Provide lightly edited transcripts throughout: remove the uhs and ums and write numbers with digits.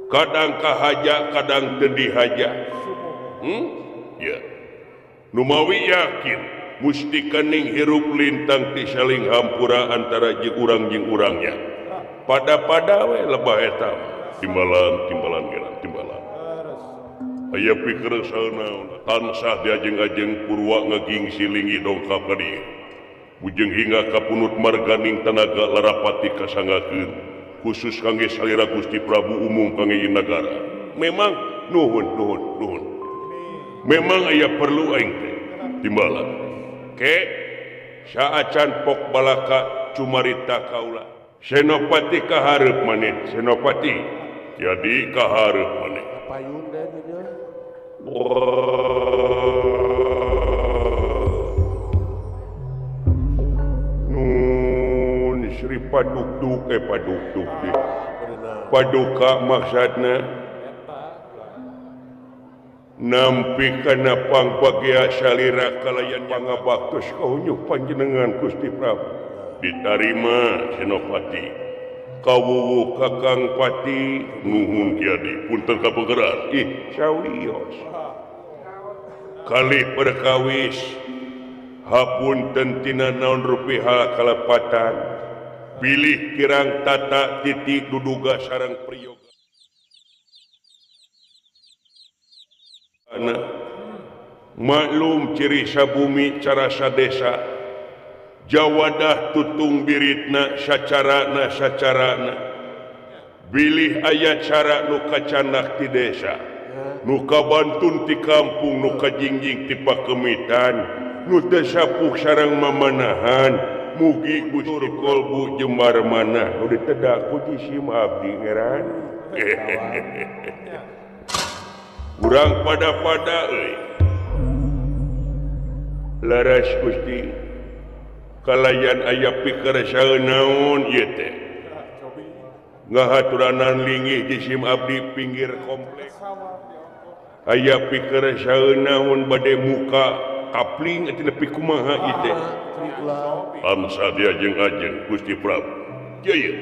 Kadang kahaja kadang teu dihaja. Ya. Numawi yakin musti kening hirup lintang ti saling hampura antara jeung urang jeung urangnya. Pada-pada we lebah eta timbalan timbalan geran timbalan. Aya pikir saeuna tansah diajeng-ajeng purwa ngaging silingi dongkap ka dieu. Bujeng hingga kapunut marganing tanaga larapati kasanggakeun khusus kangge salira Gusti Prabu umum kangge ieu nagara. Memang nuhun nuhun nuhun. Memang aya perlu aing teh timbalan. Ke saacan pok balaka cumarita kaula. Senopati kahareup maneh, Senopati. Jadi kahareup maneh. Nun Sri Padukduk padukduk paduka maksudna nampi kana pangbagia salira kalayan pangabaktos kahunyuh panjenengan Gusti Prabu ditarima Senopati kawuwu Kakang Pati nuhun kiadi punten kapegeran ih sawios kali perkawis hapunten tina naon rupi hal kalepatan bilih kirang tata titik duduga sareng priyoga anak maklum ciri sabumi carasa desa jawadah tutung biritna sacarana sacarana bilih aya cara nu kacanak ti desa nu kabantun ti kampung nu kajingjing ti pakemitan nu teu sapuh sareng mamanahan mugi Gusti kolbu jembar manah nu ditedak ku jisim abdi ngeran urang pada-pada euy laras Gusti kalayan aya pikeresaeun naon ieu teh ngahaturanan linggih jisim abdi pinggir komplek aya pikeresaeun naon bade muka kapling eta nepi kumaha ieu teh amsa diajeng-ajeng Gusti Prabu ieu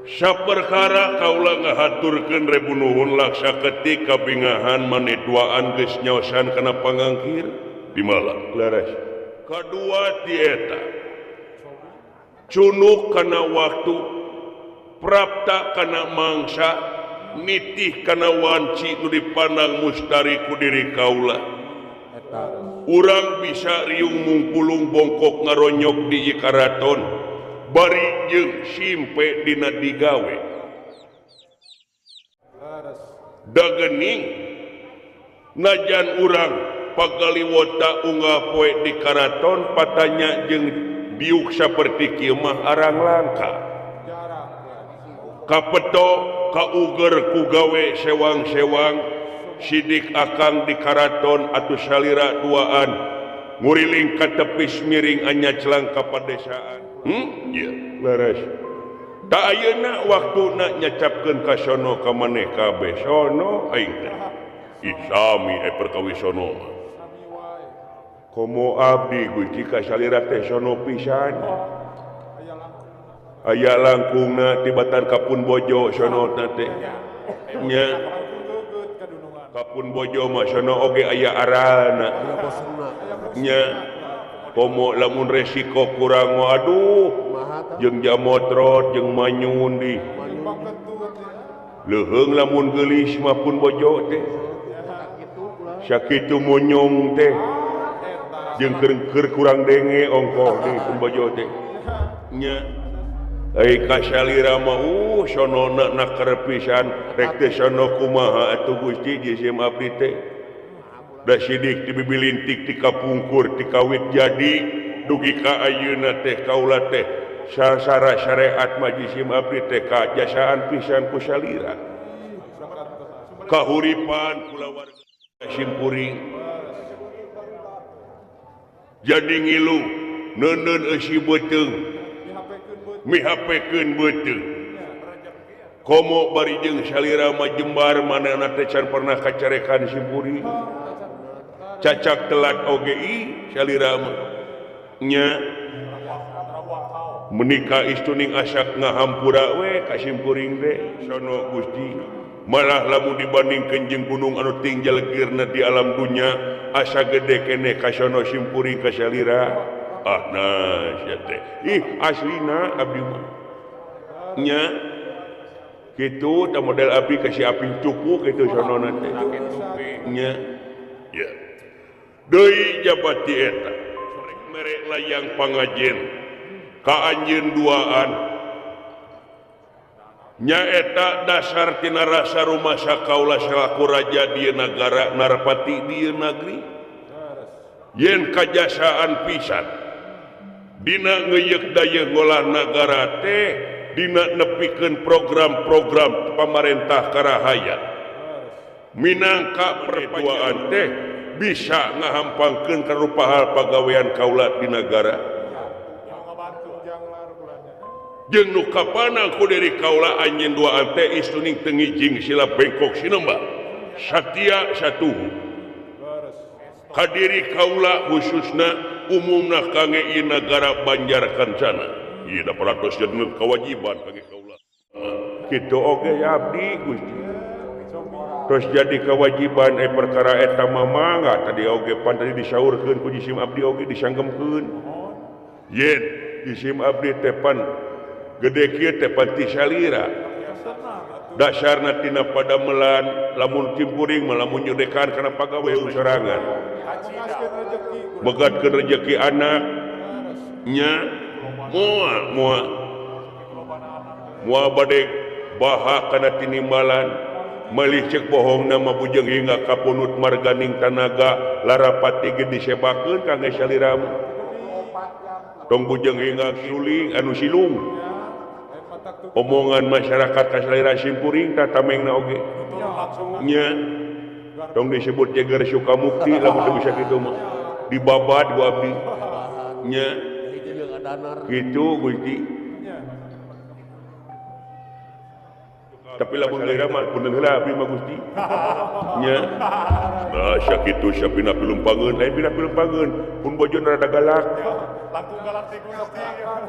saperkara kaula ngahaturkeun rebu nuhun laksa ketik kabingahan maneh duaan geus nyaosan kana pangangkir di malam laras kadua ti eta cunuk kana waktu prapta kana mangsa nitih kana wanci nu dipandang mustari ku diri kaula urang bisa riung mungkulung bongkok ngaronyok di karaton bari jeung simpe dina digawe dagening najan urang pagaliwota unggal poe di karaton patanya jeung biuk saperti kieu mah arang langka kapeto kauger ku gawe sewang-sewang sidik akang di karaton atuh salira duaan nguriling ka tepis miring anya celang ka padesaan. Yeah. Leres. Tak ayeuna waktuna nyacapkeun ka sono ka maneh kabeh sono aing teh. Isami perkawi sono. Komo abdi Gusti ka salira teh sono pisan. Aya langkungna tibatan kapun bojo sono na teh. Nya. Kapun bojo mah sono oge aya aralna. Nya. Komo lamun resiko kurang aduh jeung jamotrot jeung manyun di leuheung lamun geulis mah pun bojo teh sakitu monyong teh jeung keur kurang denge ongkoh di pun bojo teh nya ai ka salira mah sonona naker pisan rek teh sono kumaha atuh Gusti jisim abdi teh da sidik di bibilintik ti kapungkur ti kawit jadi dugi ka ayeuna teh kaula teh sasara syariat majisim abdi teh kajasaan pisan ku salira kahuripan kulawarga simpuring jadi ngilu neundeun eusi beuteung mihapekeun beuteung komo bari jeung salira mah jembar manehna teh can pernah kacarekan simpuring cacak telat oge salira mah nya Menikah istuning asak ngahampura we ka simkuring teh sono Gusti malah lamun dibandingkeun jeung gunung anu tinggal geurna di alam dunya asa gede keneh ka sono simkuring ka salira ah nah sia teh ih aslina abdi mah nya kitu tah model abdi ka si aping cupu kitu sonona teh nya ya deui japati eta mere layang pangajen ka anjeun duaan nyaeta dasar tina rasa rumasa kaula salaku raja di nagara narpati di nagri yen kajasaan pisan dina ngeuyeuk dayeuh ngolah nagara teh dina nepikeun program-program pamarentah karahayat minangka perduaan teh bisa ngahampangkeun karupa hal pagawean kaula di nagara jeung nu kapanang ku diri kaula anjeun duaan teh istuning teu ngijing sila bengkok sinembah satia satuhu kadiri kaula khususna umumna kangge ieu nagara Banjar Kancana ieu da paratos jeung kewajiban kangge kaula kitu oge abdi Gusti terus jadi kewajiban perkara eta mah mangga tadi oge pan tadi disaurkeun ku jisim abdi oge disanggemkeun yen jisim abdi teh pan gede kieu teh panti salira dasarna tina padamelan lamun timpuring mah lamun nyodekan kana pagawe sorangan megatkeun rejeki anak nya moal moal moal bade baha kana tinimbalan meulih ceuk bohongna mah bujeng hingga kapunut marganing tanaga larapati ge disebakeun kangge salira mah tong bujeng hingga suling anu silung omongan masyarakat kasalira simpuring ta tamengna oge nya tong disebut jeger Sukamukti lamun teu bisa kitu mah dibabat ku abdi nya kitu Gusti tapi lamun lira mah punten heula abdi mah Gusti nya nah sakitu sapina pilumpangeun lain pina pilumpangeun pun bojona rada galak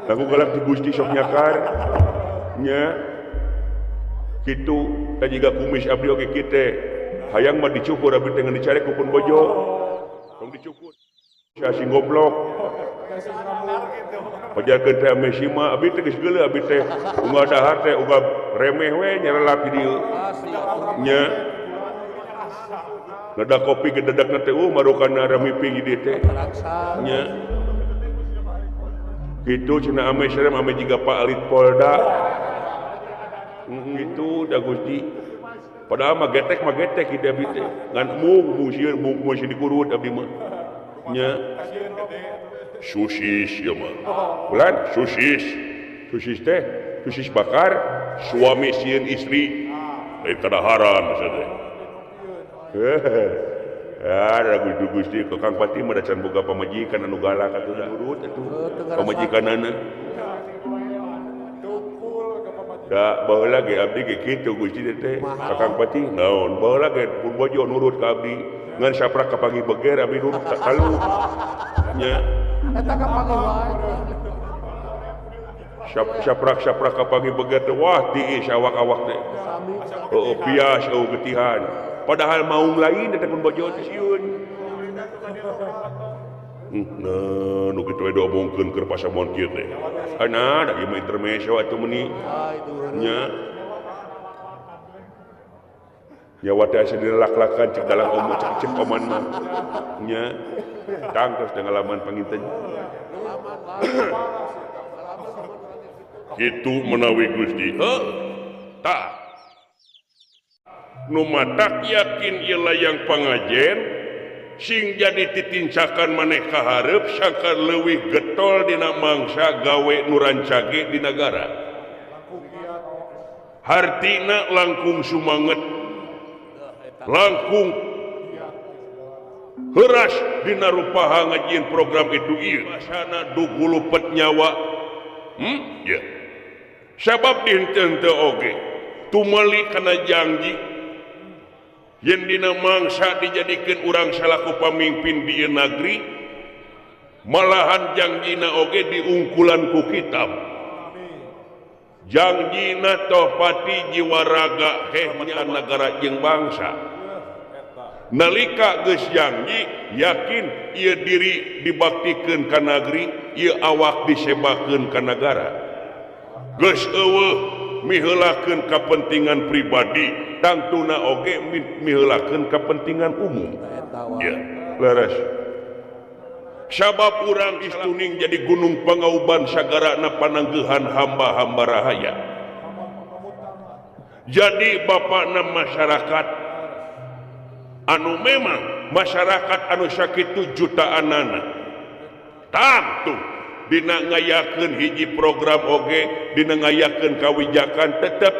langkung galak ti Gusti sok nyakar nya kitu tah jiga kumis abdi oge kitu hayang mah dicukur abdi teh ngan dicarek ku pun bojo tong dicukur si goblok pajarkeun teh ame sima abdi teh geus geuleuh abdi teh unggal dahar teh unggal remeh we nyerelap di dieu nya ngada kopi gededakna teh marukana ramiping di dieu teh nya kitu cenah ame serem ame jiga Pak Alit Polda gitu da Gusti padahal mah getek kitu abdi teh ngan mung sieun mung sieun dikurut abdi mah nya susis ieu mah bulan susis susis teh susis bakar suami sieun istri lain kadaharan maksud teh ah da Gusti ka Kang Pati mah da can boga pamajikan anu galak atuh da nurut atuh pamajikanana da baheula ge abdi ge kitu Gusti teh ka Kang Pati naon baheula ge pun bojo nurut ka abdi ngan saprak kapanggih beger abdi nurut kalu nya eta kapanggih wae saprak-saprak kapanggih beger teh wah tiis awak-awak teh heueuh pias eueuh getihan padahal maung lain teh pun bojo teh sieun nah nu kitu we diomongkeun keur pasamon kieu teh ana da ieu mah intermezzo atuh meuni nya nyawa teh asa dilak-lakan cek dalam omong cek oman mah nya tangtos pengalaman panginten kitu menawi Gusti heuh tah nu matak yakin ieu layang pangajen sing jadi titincakan maneh kaharep sangkan leuwih getol dina mangsa gawe nu rancage di nagara hartina langkung sumanget langkung heuras dina rupaha ngajieun program itu ieu basana dugulupet nyawa ya sabab dinten teu oge tumali kana janji yen dina mangsa dijadikeun urang salaku pamimpin di ieu nagri malahan janjina oge diungkulan ku kitab Jangjina tohpati jiwa raga hehnya negara jeung bangsa. Nalika geus janji yakin ieu diri dibaktikeun ka nagri, ieu awak disebakeun ka nagara. Geus eueuh miheulakeun kapentingan pribadi, tangtuna oge miheulakeun kapentingan umum. Ya, leres. Sabab urang istuning jadi gunung pangauban sagarana pananggehan hamba-hamba rahaya. Jadi bapakna masyarakat anu memang masyarakat anu sakitu jutaanana tangtu dina ngayakeun hiji program oge dina ngayakeun kawijakan tetep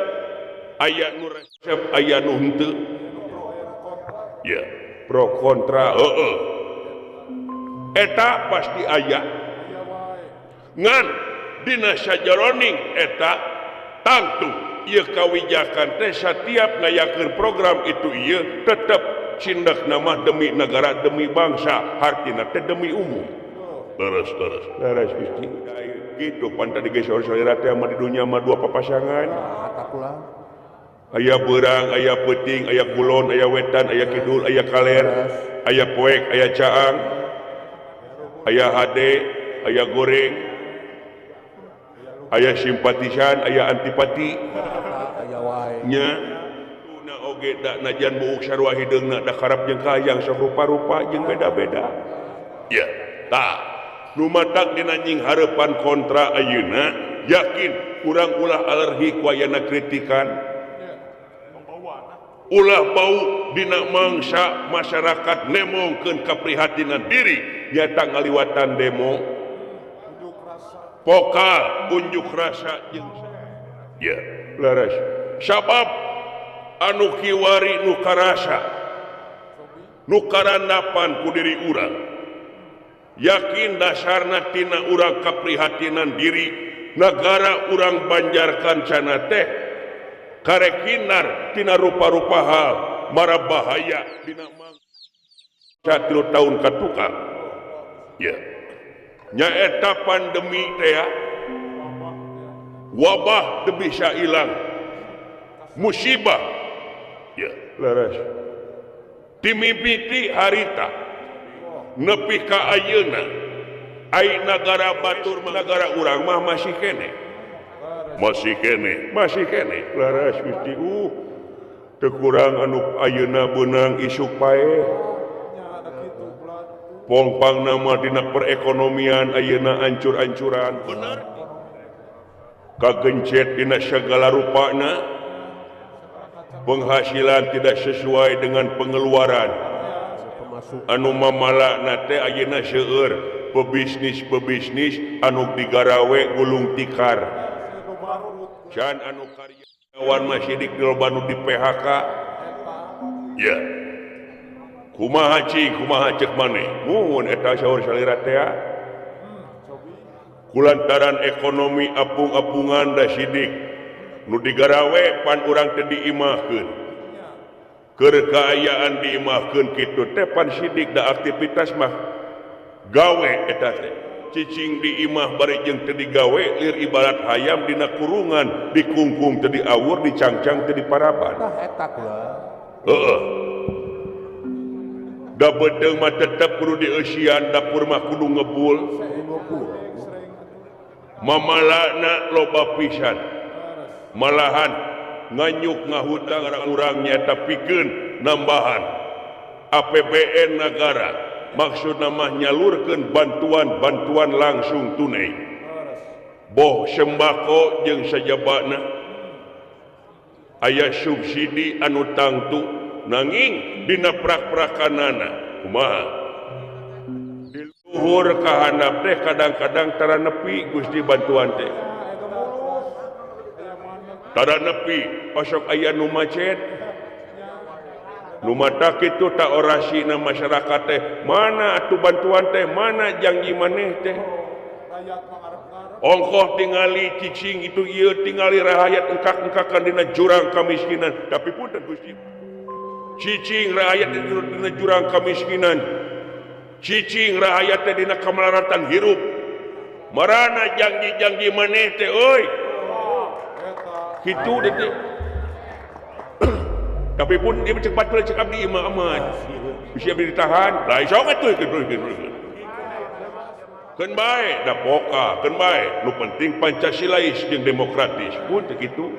aya nu resep aya nu henteu. Ya, pro kontra heueuh. Eta pasti aya ngan dina sajaroning eta tangtu ieu kawijakan teh satiap ngayakeun program itu ieu tetep cindak nama demi negara demi bangsa hartina teh demi umum. Terus terus leres Gusti gitu pan tadi geus saur-saurira teh mah di dunya mah dua papasangan. Aya beurang, aya peuting, aya kulon, aya wetan, aya kidul, aya kaler, aya poek, aya caang, aya hade, aya goreng, aya simpatisan, aya antipati. Nya tuna oge da najan buuk sarua hideungna da karep jeung kahayang sok rupa-rupa jeung beda-beda. Ya, tah nu matak dina nying hareupan kontra ayeuna yakin urang ulah alergi ku ayana kritikan. Ulah bau dina mangsa masyarakat nemongkeun kaprihatinan diri nyata ngaliwatan demo pokal unjuk rasa jeung ya leres. Sabab anu kiwari nu karasa nu karandapan ku diri urang yakin dasarna tina urang kaprihatinan diri nagara urang Banjar Kancana teh karekinar tina rupa-rupa hal mara bahaya dina mangsa 3 tahun ka tukang. Ya nyaeta pandemi teh wabah teu bisa ilang musibah. Ya leres timimiti harita nepi ka ayeuna ai nagara batur nagara urang mah masih kene masih kene masih kene leres Gusti teu kurang anu ayeuna beunang isuk pae pongpang nama dina perekonomian ayeuna ancur-ancuran bener kagencet dina segala rupana penghasilan tidak sesuai dengan pengeluaran anu mamalakna teh ayeuna seueur pebisnis-pebisnis anu digarawe gulung tikar can anu karyawan masih loba nu di PHK. Ya kumaha cing kumaha ceuk maneh muhun eta saur salira teh kulantaran ekonomi apung-apungan da sidik nu digarawe pan urang teh diimahkeun keur kaayaan diimahkeun kitu teh pan sidik da aktivitas mah gawe eta teh cicing di imah bari jeung teu digawe lir ibarat hayam dina kurungan dikungkung teu diawur dicangcang teu diparaban. Tah eta kula. Heeh. Da beuteung mah tetep kudu dieusian dapur mah kudu ngebul. Mamalana loba pisan. Malahan nganyuk ngahutang urang nyaeta pikeun nambahan APBN nagara. Maksudna mah nyalurkeun bantuan-bantuan langsung tunai boh sembako jeung sajabana aya subsidi anu tangtu nanging dina prak-prakanana kumaha di luhur ka handap teh kadang-kadang tara nepi Gusti bantuan teh tara nepi osok aya nu macet nu mata kitu tak orasina masyarakat teh mana atuh bantuan teh mana janji maneh teh ongkoh tingali cicing itu ieu tingali rahayat engkak-engkakan dina jurang kamiskinan tapi punten Gusti cicing rahayat dina jurang kamiskinan cicing rahayat teh dina kamelaratan hirup marana janji-janji maneh teh euy Kitu detik. Tapi pun dia cepat pula cakap di imam aman. Bisa ditahan. Lah sok atuh keun. Keun bae da poka, keun bae. Nu penting Pancasilais jeung demokratis pun teu kitu.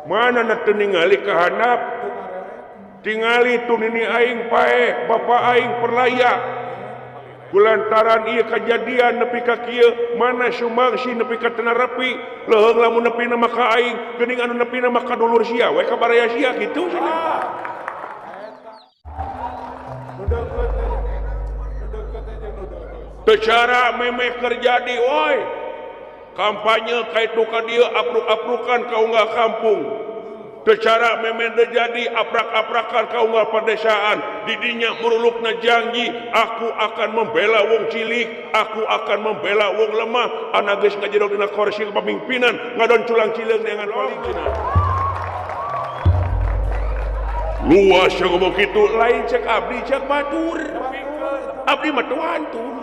Mana na teu ningali ka handap? Tingali tu nini aing pae, bapa aing perlaya. Kulantaran ieu kajadian nepi ka kieu, mana sumangsi nepi ka teu narepi, leuheung lamun nepi na maka aing, geuning anu nepi na maka dulur sia we ka baraya sia kitu cenah. Teu cara memeh terjadi woi. Kampanye kaitu ka dieu apruk-aprukan ka unggal kampung. Secara memang terjadi aprak-aprakan kaum pedesaan didinya merulukna janji aku akan membela wong cilik, aku akan membela wong lemah, anak geus ngajedog dina kursi kepemimpinan ngadon culang cileung dengan paling cenah. Luas yang ngomong kitu lain cek abdi cek batur. Abdi mah teu wantun.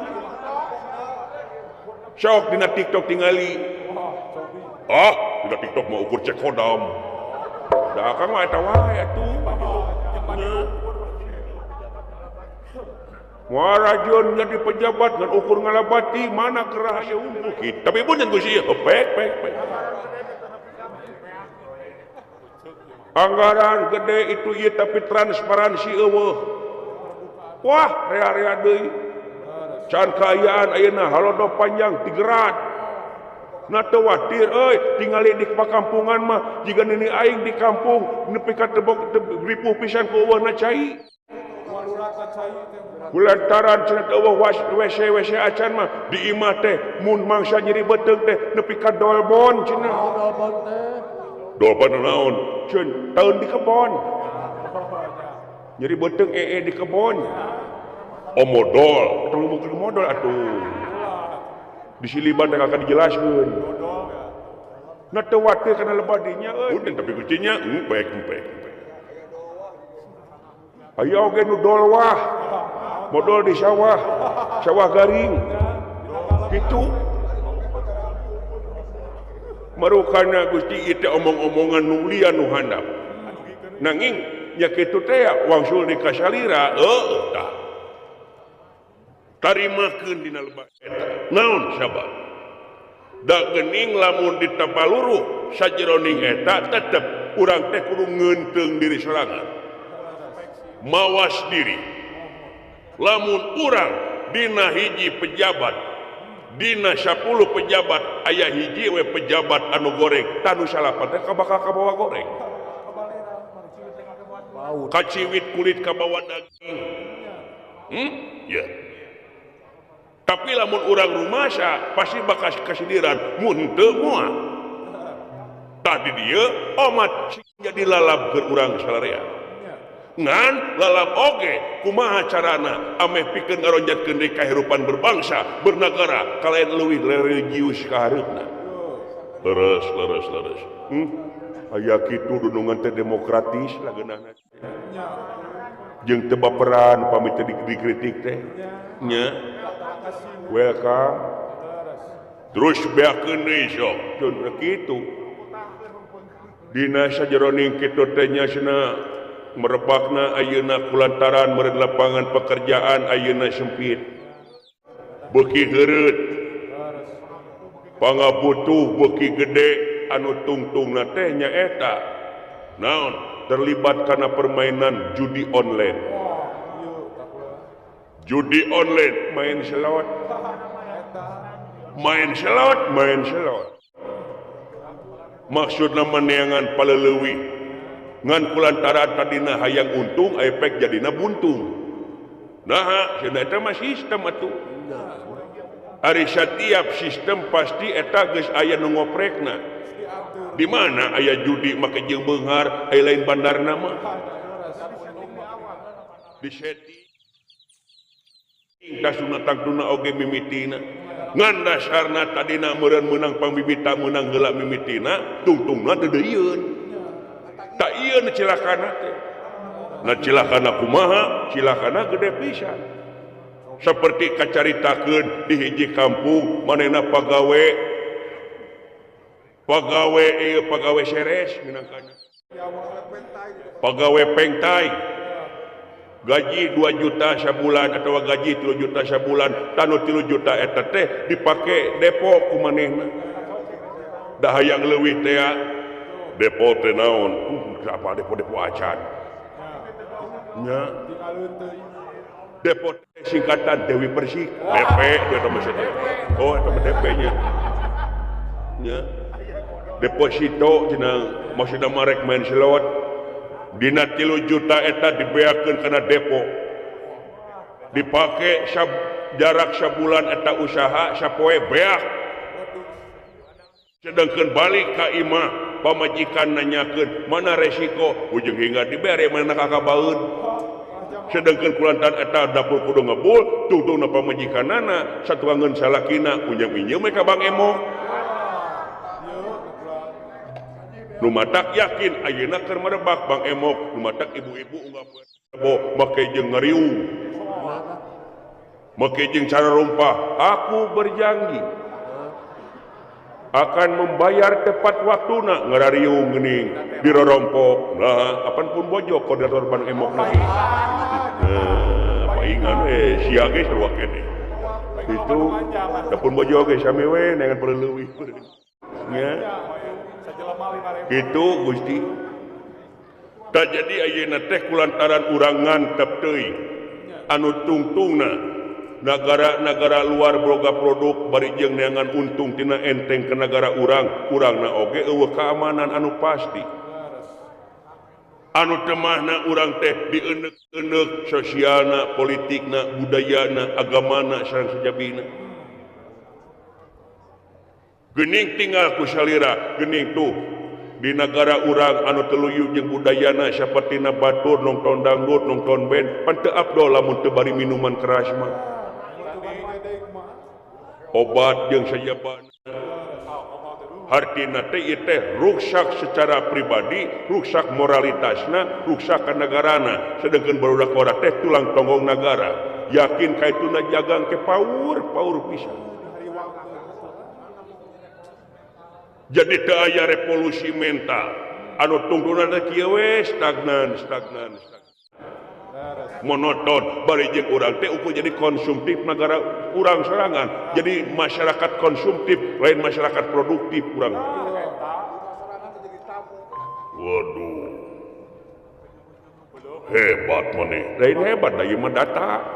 Sok dina TikTok tingali. Ah, dina TikTok mah ukur cek kodam. Da akang mah eta wae atuh. Muara jadi pejabat ngan ukur ngalabati mana kerahaya unggul kitu. Tapi pun yang geus ieu pek pek pek. Anggaran gede itu ieu tapi transparansi eueuh. Wah, rea-rea deui. Can kaayaan ayeuna halodo panjang tigerat. Nah teu watir euy tingali di pakampungan mah jiga nini aing di kampung nepi ka tebok ripuh pisan ku eueuhna cai. Kulantaran cenah teu eueuh WC WC acan mah di imah teh mun mangsa nyeri beuteung teh nepi ka dolbon cenah. Dolbon teh. Dolbon naon? Ceun taun di kebon. Nyeri beuteung ee di kebon. Oh modol, tong ngomongkeun modol atuh. Di siliban teh akan dijelaskeun. Nah teu watir kana lebadinya euy. Udah tapi kucinya empek empek. Aya oge nu dolwah. Modol di sawah, sawah garing. Kitu. Marukana Gusti ieu teh omong-omongan nu lian nu handap. Nanging nya kitu teh wangsul di kasalira heueuh tah. Tarimakeun dina lebak eta. Naon sabab? Da geuning lamun ditapaluruh sajeroning eta tetep urang teh kudu ngeunteung diri sorangan. Mawas diri. Lamun urang dina hiji pejabat, dina 10 pejabat aya hiji we pejabat anu goreng, tanu salapan teh bakal kabawa goreng. Kaciwit kulit kabawa daging. Ya. Tapi lamun urang rumasa pasti bakal kasindiran mun teu moal. Tah di dieu omat jadi lalap keur urang salarea. Ngan lalap oge kumaha carana ameh pikeun ngaronjatkeun deui kahirupan berbangsa, bernegara kalayan leuwih religius ka hareupna. Leres leres leres. Aya kitu dunungan teh demokratis lah geunahna. Jeung teu baperan pami teh dikritik teh. Nya. Welcome. Terus beakeun deui sok. Ceun kitu. Dina sajeroning kitu teh nya cenah merebakna ayeuna kulantaran meureun lapangan pekerjaan ayeuna sempit. Beuki heureut. Pangabutuh beuki gede anu tungtungna teh nyaeta. Naon? Terlibat kana permainan judi online. Judi online main slot. Main slot, main slot. Maksudna meneangan paleleuwi. Ngan kulantaran tadina hayang untung efek jadina buntung. Naha cenah eta mah sistem atuh. Ari satiap sistem pasti eta geus aya nu ngoprekna. Di mana aya judi make jeung beunghar, aya lain bandarna mah. Di setting tasuna tangtuna oge mimitina. Ngan dasarna tadina meureun meunang pambibita meunang heula mimitina, tungtungna teu deuyeuun. Tak ieu nu cilakana teh. Nah cilakana kumaha? Cilakana gede pisan. Seperti kacaritakeun di hiji kampung manehna pagawe Pagawe ieu pagawe seres minangkana. Pagawe pengtai. Gaji 2 juta sabulan atau gaji 3 juta sabulan, tanu 3 juta eta teh dipake depo ku manehna. Da hayang leuwih teh depo teh naon? Apa depo-depo acan. Nya. Depo singkatan Dewi Persik, DP dia maksudnya. Oh, eta mah DP nya. Nya. Deposito cenah maksudna mah rek main slot. Dina 3 juta eta dibeakeun kana depo. Dipake jarak sabulan eta usaha sapoe beak. Sedangkan balik ka imah pamajikan nanyakeun mana resiko ujung hingga dibere mana kakabaeun. Sedangkan kulantaran eta dapur kudu ngebul tungtungna pamajikanana satuangeun salakina unjang-injeum we ka Bang Emo. Nu matak yakin ayeuna keur merebak Bang Emok, nu matak ibu-ibu unggal poe make jeung ngariung. Make jeung cara rumpah, aku berjanji akan membayar tepat waktuna ngarariung geuning dirorompok. Nah, apan pun bojo koordinator Bang Emok lagi. Paingan we sia ge sarua keneh. Itu da pun bojo ge sami we neangan perlu leuwih. Nya. Itu Gusti. Tak jadi ayeuna teh kulantaran urang ngantep teuing anu tungtungna negara-negara luar boga produk bari jeung neangan untung tina enteng ke negara urang, urangna oge eueuh keamanan anu pasti. Anu temahna urang teh dieneuk-eneuk sosialna, politikna, budayana, agamana sareng sajabina. Gening tinggal ku salira, gening tuh di negara urang anu teluyu jeung budayana sapertina batur nongton dangdut, nongton band, pan teu abdol lamun teu bari minuman keras mah. Obat jeung sajabana. Hartina teh ieu teh ruksak secara pribadi, ruksak moralitasna, ruksak ka nagarana. Sedengkeun barudak ora teh tulang tonggong nagara. Yakin ka ituna jagang ke paur, paur pisan. Jadi teu aya revolusi mental anu tungtungna teh kieu we stagnan stagnan stagnan monoton bari jeung urang teh ukur jadi konsumtif negara urang sorangan jadi masyarakat konsumtif lain masyarakat produktif urang. Waduh hebat maneh lain hebat da ieu mah data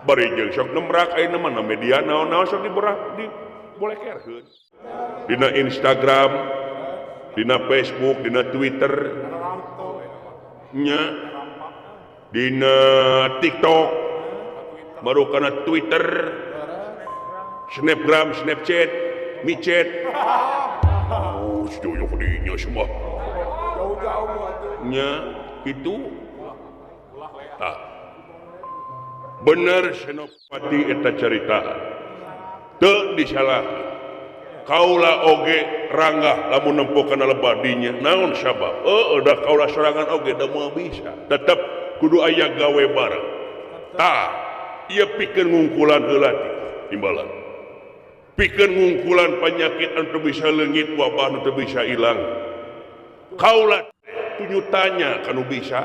bari jeung sok nemrak ayeuna mah media naon-naon sok diberak dibolekerkeun dina Instagram, dina Facebook, dina Twitter, nya, dina TikTok, baru kana Twitter, Snapgram, Snapchat, MiChat. Oh, setuju dinya semua. Nya, itu. Tah. Bener Senopati eta carita. Teu disalahkeun. Kaula oge ranggah lamun nempo kana lebadinya naon sabab heueuh da kaula sorangan oge da moal bisa tetep kudu aya gawe bareng tah ieu pikeun ngungkulan heula timbalan pikeun ngungkulan penyakit anu teu bisa leungit wabah anu teu bisa ilang kaula tunyutanya kanu bisa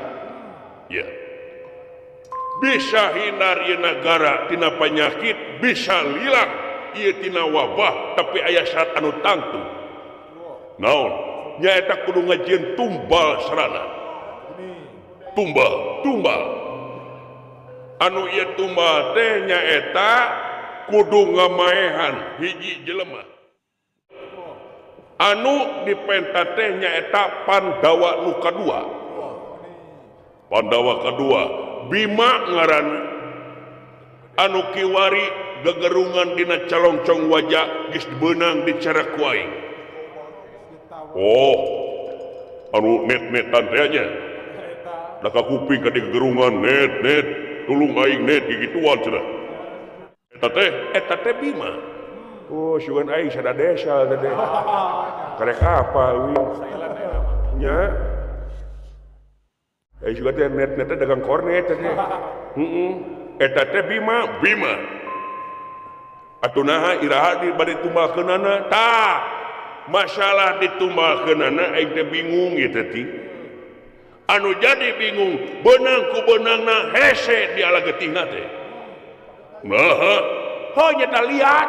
ya bisa hindar ieu nagara tina penyakit bisa lilang ieu tina wabah tapi aya syarat anu tangtu naon nyaeta kudu ngajieun tumbal sarana tumbal tumbal anu ieu tumbal teh nyaeta kudu ngamaehan hiji jelema anu dipenta teh nyaeta Pandawa nu kadua. Pandawa kadua Bima ngaranna anu kiwari gegerungan dina calongcong wajah geus beunang dicara ku aing. Oh, anu net-netan teh nya. Da ka kuping ka digegerungan net-net, tulung aing net gigituan cenah. Eta teh Bima. Oh, sugan aing sada desa teh. Karek apa euy? Nya. Aing sugan teh net-net teh dagang kornet teh. Heeh. Eta teh Bima, Bima. Atuh naha iraha di bade tumbalkeunana tah. masalah ditumbalkeunana aing teh bingung ieu teh ti. Anu jadi bingung beunang ku beunangna hese di ala getihna teh. Nah, ho nyata liat.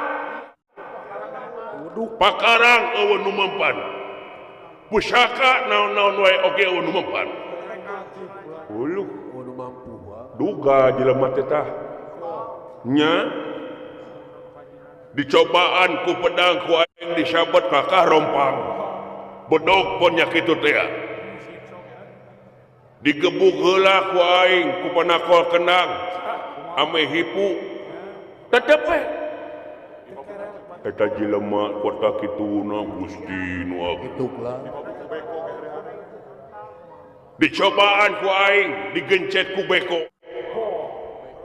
Pakarang eueuh nu mempan. Pusaka naon-naon wae oge eueuh nu mempan. Uluh, nu mampu. Duga jelema teh tah. Nya dicobaan ku pedang ku aing disabet kakah rompang. Bedog pon nya kitu teh. Digebug heula ku aing ku panakol kendang. Ame hipu tetep we. Eta jelema kota kituna Gusti nu Kituklah. Dicobaan ku aing digencet ku beko.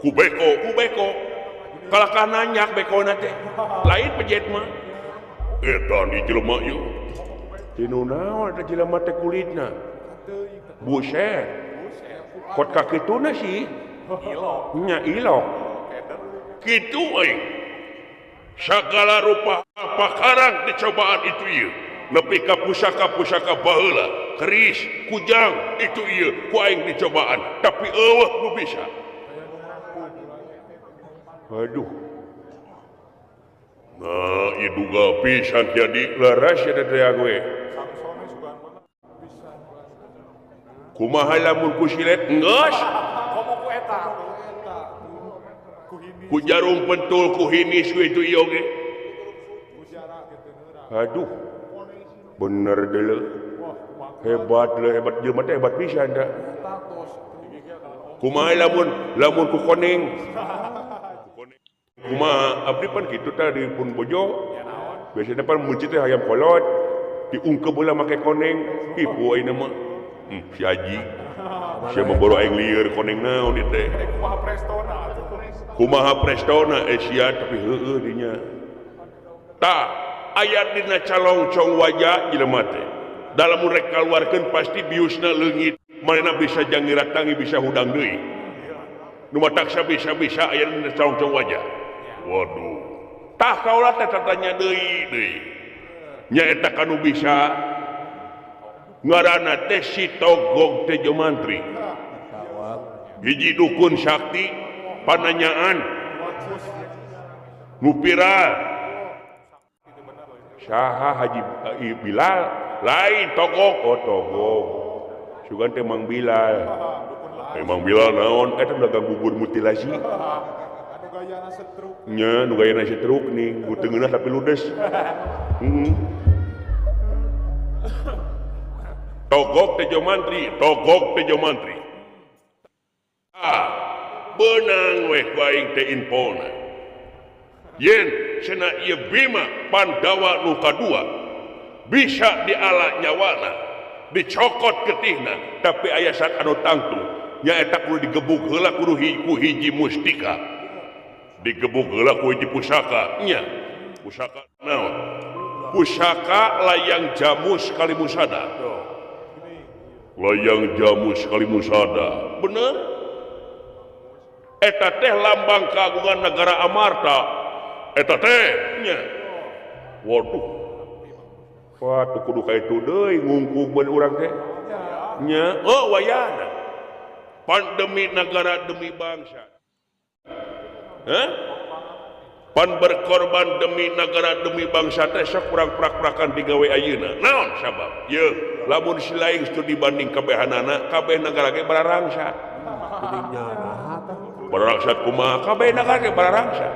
Ku beko, ku beko. Kalakah nanyak bekona teh. Lain pejet mah. Eta di jelema ieu. Tinu naon eta jelema teh kulitna? Buset. Kot ka kituna sih. Nya ilok. Kitu aing. Segala rupa pakarang dicobaan itu ieu. Nepi ka pusaka-pusaka baheula, keris, kujang itu ieu ku aing dicobaan, tapi eueuh nu bisa. Aduh. Nah, ieu duga pisan jadi leres eta teh gue. Kumaha lamun ku silet geus? Ku jarum pentul ku hinis ku itu ieu oge. Aduh. Bener deuleu. Hebat leuh, hebat jelema teh hebat pisan da. Kumaha lamun lamun ku koneng. Kumaha abdi pan kitu tah di pun bojo. Biasana pan meuncit teh hayam kolot, diungkep heula make koneng. Hipu ayeuna mah. Si Haji. Sia mah boro aing lieur koneng naon ieu teh. Kumaha prestona atuh. Kumaha prestona sia tapi heueuh dinya. Tah ayat dina calongcong wajah jelema teh. Dalam rek kaluarkeun pasti biusna leungit, manehna bisa jangiratangi bisa hudang deui. Nu mataksa bisa-bisa aya dina calongcong wajah. Waduh. Tah kaula teh tatanya deui deui. Nya eta kanu bisa ngaranna teh si Togog Tejo Mantri. Hiji dukun sakti pananyaan nu viral. Saha Haji Bilal lain Togog, oh Togog sugan teh Mang Bilal. Mang Bilal naon eta dagang bubur mutilasi nya nu gayana setruk nih nu teu ngeunah tapi ludes. Togog Tejo Mantri, Togog Tejo Mantri. Ah, beunang weh ku aing teh infona. Yen cenah ieu Bima Pandawa nu kadua bisa diala nyawana, dicokot getihna, tapi aya saat anu tangtu nyaeta kudu digebug heula kudu ku hiji mustika. Digebug heula ku hiji pusaka nya. Pusaka naon? Pusaka layang jamus kalimusada. Layang jamus kalimusada. Bener? Eta teh lambang keagungan negara Amarta. Eta teh nya. Waduh. Wah, kudu ka itu deui ngungkung beun urang teh. Nya, oh wayahna. Pandemi negara demi bangsa. Hah? Pan berkorban demi negara demi bangsa teh sok urang prak-prakan digawe ayeuna. Naon sabab? Yeuh, lamun si lain studi banding kabehanana, kabeh negara ge bararangsa. Bararangsat kumaha? Kabeh negara ge bararangsa.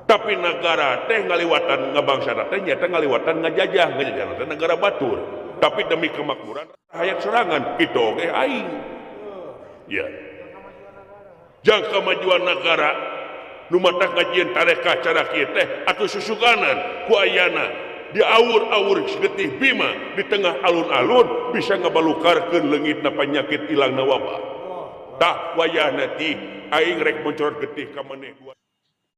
Tapi negara teh ngaliwatan ngabangsa teh nyata ngaliwatan ngajajah, ngajajah teh negara batur. Tapi demi kemakmuran hayat serangan kitu oge aing. Ya. Jang kemajuan negara nu matak ngajieun tarekah cara kieu teh atuh susuganan ku ayana diawur-awur getih Bima di tengah alun-alun bisa ngabalukarkeun leungitna panyakit ilangna wabah. Tah wayahna ti aing rek mencorot getih ka maneh dua.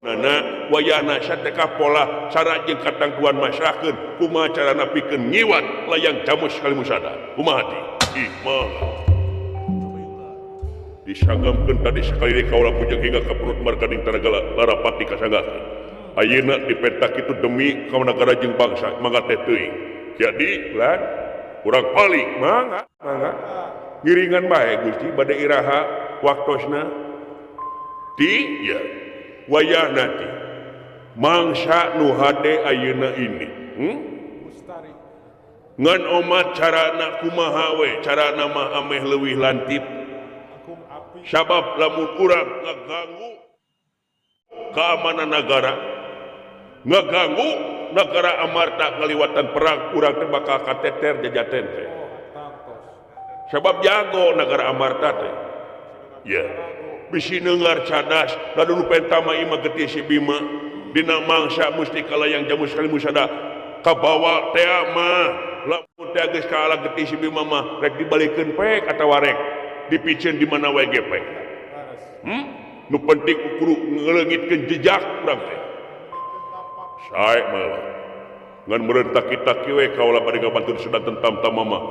Nana wayahna sateka pola cara jeung katangguhan masrahkeun kumaha carana pikeun ngiwat layang jamus kalimusada. Kumaha ti? Ih mah. Disanggamkeun tadi sakali deui kaula pujeng hingga ka perut margading tanaga larapati kasanggakeun. Ayeuna dipetak itu demi ka negara jeung bangsa mangga teh teuing. Jadi lan urang paling mangga mangga ngiringan bae Gusti bade iraha waktosna ti ya wayahna ti mangsa nu hade ayeuna ini ngan omat carana kumaha we carana mah ameh leuwih lantip sabab lamun urang ngaganggu keamanan negara ngaganggu negara Amarta ngaliwatan perang urang teh bakal kateter jajaten teh sabab jago negara Amarta teh ya bisi neungar cadas lalu nu pentama imah getih si Bima dina mangsa mustika layang jamu sekali musada kabawa teh mah lamun teh geus kaala getih si Bima mah rek dibalikeun pek atawa rek dipiceun di mana wae ge pek nu penting kudu ngeleungitkeun jejak urang teh sae mah ngan meureun taki-taki we kaula bade ngabantu sedanten tamtama mah